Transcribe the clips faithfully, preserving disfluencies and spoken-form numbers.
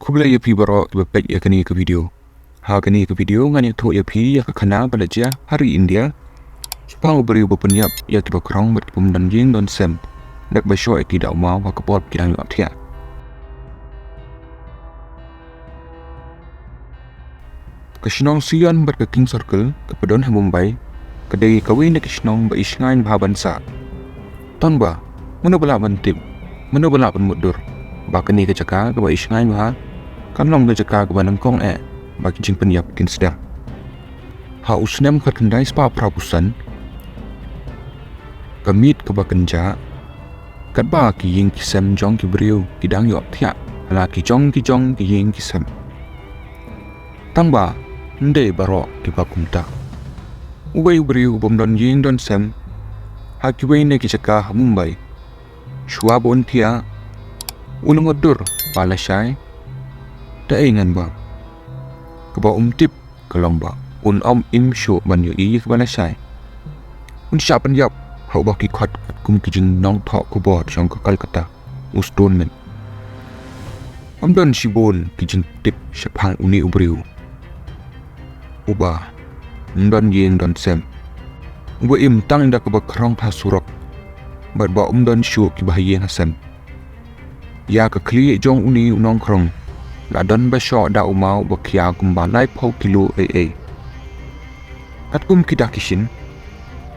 Khublei ïa phi baroh kiba peit ïa kane ka video. Ha kane ka video ngan ïathuh ïa phi ïa ka khana ba la jia ha ri India shaphang u briew ba pynïap ïa kiba khrong bad ki bym don ïing don sem da kaba shoh ïa ki da u maw ha ka por ba ki dang ïoh thiah. Ka shnong Sion bad ka King Circle kaba don ha Mumbai ka dei kawei na ki shnong ba ishngaiñ bha ban sah. Tang ba mano ba lah ban tip, mano ba lah ban mutdur ba kane ka jaka kaba ishngaiñ bha kan long ka jaka kaba nyngkong eh ba ki jingpynïap kin sdang. Ha u snem khatkhyndai spah phra phew san, ka miet kaba kynjah, katba ki ïing ki sem jong ki briew ki dang ïoh thiah ha la ki jong ki jong ki ïing ki sem. Tang ba ym dei baroh kiba kumta. Uwei u briew u bym don ïing don sem ha kiwei na ki jaka ha Mumbai, shuwa ba un thiah, u la mutdur ba lashai da ei ngan ba. Kaba um tip ka long ba un ym im shuh ban ïohi ïa kaba lashai. Un shah pynïap ha uba ki khot katkum ki jingnongthoh khubor jong ka Kolkata, u Stoneman. Ym don shibun ki jingtip shaphang une u briew uba ym don ïing don sem, uba im tang da kaba khrong ha surok bad ba ym don shuh kiba ha ïing ha sem. Ïa ka khlieh jong une u nongkhrong la don ba shoh da u maw ba khia kumba laiphew kilo ei ei. Katkum ki dak ki shin,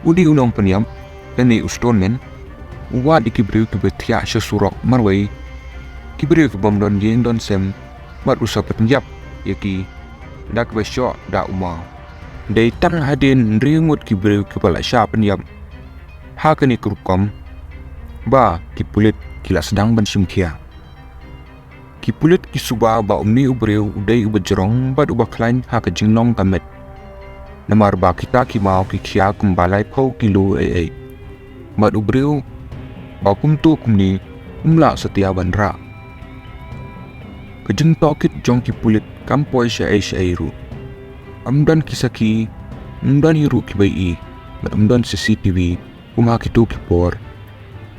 une u nongpynïap lane u Stoneman u wad ïa ki briew kiba thiah sha surok marwei, ki briew ki bym don ïing don sem, bad u sa pynïap ïa ki da kaba shoh da u maw. Dei tang hadien hynriew ngut ki briew kiba la shah pynïap ha kane ka rukom ba ki pulit ki la sdang ban shim khia. Ki pulit ki suba ba une u briew u dei uba jrong bad uba khlaiñ ha ka jinglong ka met, namar ba kita ki maw ki khia kumba laiphew kilo ei ei. Bad u briew ba kumto kumne um lah satia ban rah. Ka jingtohkit jong ki pulit kam poi shaei shaei ruh. Ym don ki sakhi, ym don hi ruh kiba ïohi, bad ym don C C T V kum ha kito ki por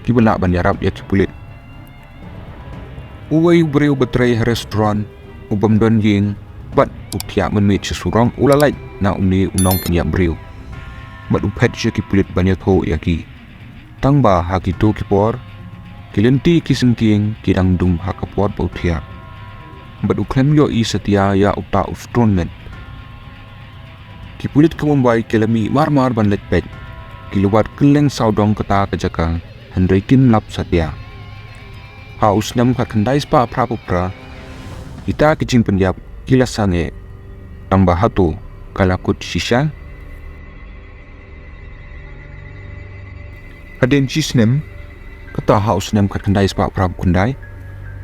kiba lah ban ïarap ïa ki pulit. Uwei u briew ba trei ha restaurant u bym don ïing bad u thiah mynmiet sha surok u la leit na une u nongpynïap briew bad u phet sha ki pulit ban ïathuh ïa ki. Tang ba ha kito ki por ki lynti ki syngkien ki dang dum ha ka por ba u thiah bad u khlem ïohi satia ïa uta u Stoneman. Ki pulit ka Mumbai ki la mih mar mar ban leit peit. Ki la wad kylleng sawdong kata ka jaka hynrei kim lap satia. Ha u snem khatkhyndai spah phra phew phra, kita ki jingpynïap ki la sangeh. Tang ba hato ka la kut shisha? Hadien shi snem, kata ha u snem khatkhyndai spah phra phew khyndai,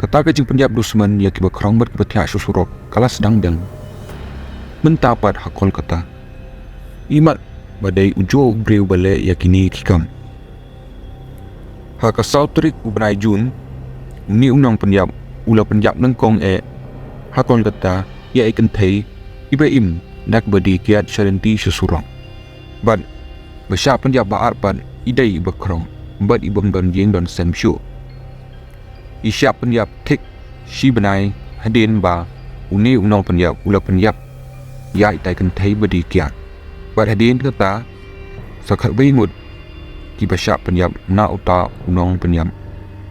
kata ka jingpynïap dusmon ïa kiba khrong bad kiba thiah sha surok ka la sdang biang. Mynta pat ha Kolkata, imat ba dei ujuh u briew ba leh ïa kine ki kam. Ha ka saw tarik u bnai Jun, une u nongpynïap u la pynïap nyngkong eh ha Kolkata ïa i kynthei iba im da kaba die kiad sha lynti sha surok. Bad ba shah pynïap ba ar pat i dei iba khrong bad i bym don ïing don sem shuh. I shah pynïap thik shi bnai hadien ba une u nongpynïap u la pynïap ïa itai kynthei ba die kiad. Bad hadien kata sa khatwei ngut kiba shah pynïap na uta u nongpynïap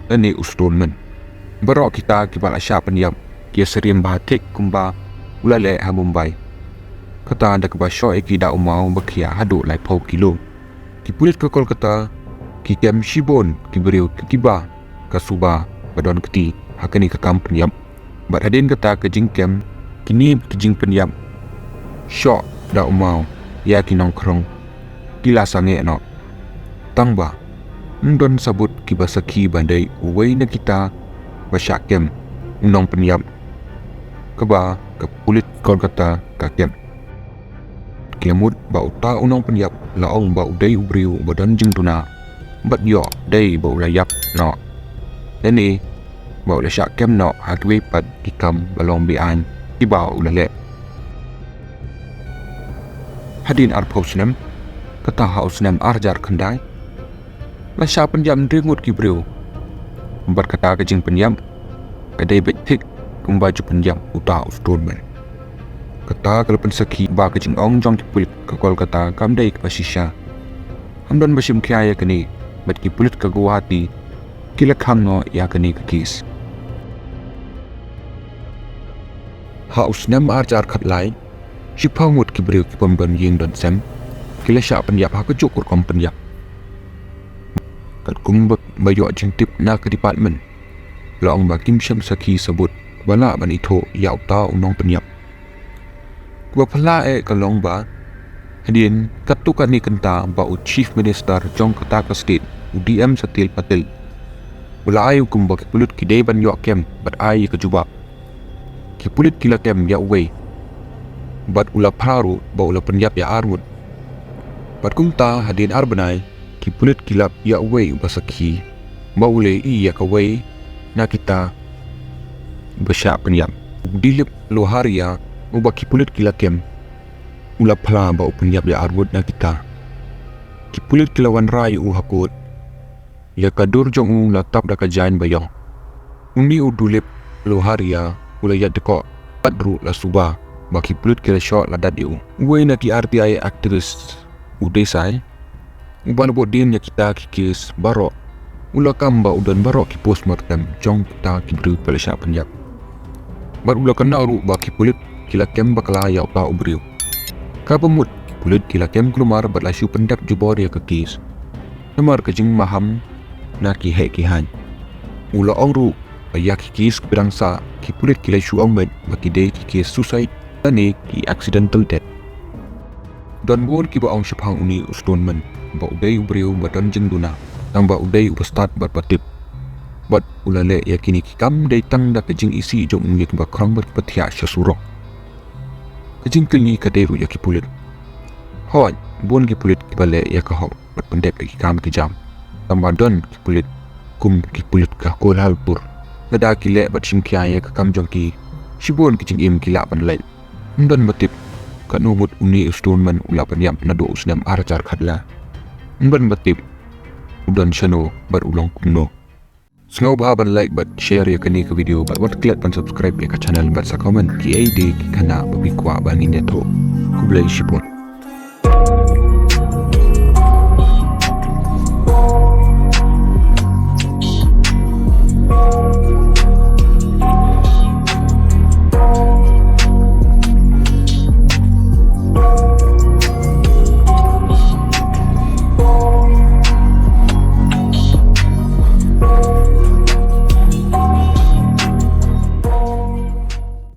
lane u Stoneman. Baroh kita kiba la shah pynïap ki ïasyriem bha thik kumba u la leh ha Mumbai, kata da kaba shoh ïa ki da u maw ba khia haduh laiphew kilo. Ki pulit ka Kolkata ki kem shibun ki briew kiba ka suba ba don kti ha kane ka kam pynïap. Bad hadien kata ka jingkem, kine ki jingpynïap shoh da u maw ïa ki nongkhrong ki la sangeh noh. Tang ba ym don sabut kiba sakhi ba dei uwei na kita ba shah kem u nongpynïap kaba ka pulit Kolkata ka kem. Ki la mut ba uta u nongpynïap la ong ba u dei u briew ba don jingduna bad ïoh dei ba u la ïap noh lane ba u la shah kem noh ha kiwei pat ki kam ba long beaiñ kiba u la leh. Hadien arphew snem, kata ha u snem ar hajar khyndai, la shah pynïap hynriew ngut ki briew. Bad kata ka jingpynïap ka dei beit thik kumba ju pynïap uta u Stoneman. Kata ka la pynsakhi ba ka jingong jong ki pulit ka Kolkata kam dei kaba shisha. Ym don ba shim khia ïa kane, bad ki pulit ka Guwahati ki la khang noh ïa kane ka case. Ha u snem ar hajar khatlai, shiphew ngut ki briew ki bym don ïing don sem ki la shah pynïap ha kajuh ka rukom pynïap. Katkum ba, ba ïoh jingtip na ka department, la ong ba kim shym sakhi sabut ba lah ban ithuh ïa uta u nongpynïap. Kaba phylla eh ka long ba hadien katto katne kynta ba u Chief Minister jong kata ka state, u D M Salil Patel, u la ai hukum ba ki pulit ki dei ban ïoh kem bad ai ïa ka jubab. Ki pulit ki la kem ïa uwei bad u la phla ruh ba u la pynïap ïa ar ngut. Bad kumta hadien ar bnai ki pulit ki la ïa uwei uba sakhi ba u la ïohi ïa kawei na kita ba shah pynïap. Dilip Loharia, uba ki pulit ki la kem, u la phla ba u pynïap ïa ar ngut na kita. Ki pulit ki la wanrah ïa u ha kot. Ïa ka dur jong u la tap da ka jaiñ ba ïong. Une u Dilip Loharia u la ïaid dkoh bad ruh la suba ba ki pulit ki la shoh la dat ïa u. Uwei na ki R T I activist, u Desai, uba la bud dien ïa kita ki case baroh, u la kam ba u don baroh ki postmortem jong kita ki briew ba la shah pynïap. Bad u la kynnoh ruh ba ki pulit ki la kem bakla ïa uta u briew. Kaba mut ki pulit ki la kem kulmar bad la shu pyndep jubor ïa ka case namar ka jingmaham na ki heh ki haiñ. U la ong ruh ba ïa ki case kiba dang sah ki pulit ki la shu ong beit ba ki dei ki case suicide lane ki accidental death. Don bun kiba ong shaphang une u Stoneman ba u dei u briew ba don jingduna, tang ba u dei uba stad bad ba tip. Bad u la leh ïa kine ki kam dei tang da ka jingisih jong une kiba khrong bad kiba thiah sha surok. Ka jingkylli ka dei ruh ïa ki pulit. Hooid, bun ki pulit kiba leh ïa ka hok bad pyndep ïa ki kam ki jam. Tang ba don ki pulit kum ki pulit ka Kolhapur, lada ki leh bad shim khia ïa ka kam jong ki, shibun ki jingim ki lah ban lait. Ym don ba tip katno ngut une u Stoneman u la pynïap naduh u snem ar hajar khatlai. Ym don ba tip u don shano bad u long kumno. Sngewbha ban like bad share ïa kane ka video bad wat klet ban subscribe ïa ka channel bad sa comment kiei de ki khana ba phi kwah ba ngin ïathuh. Khublei shibun.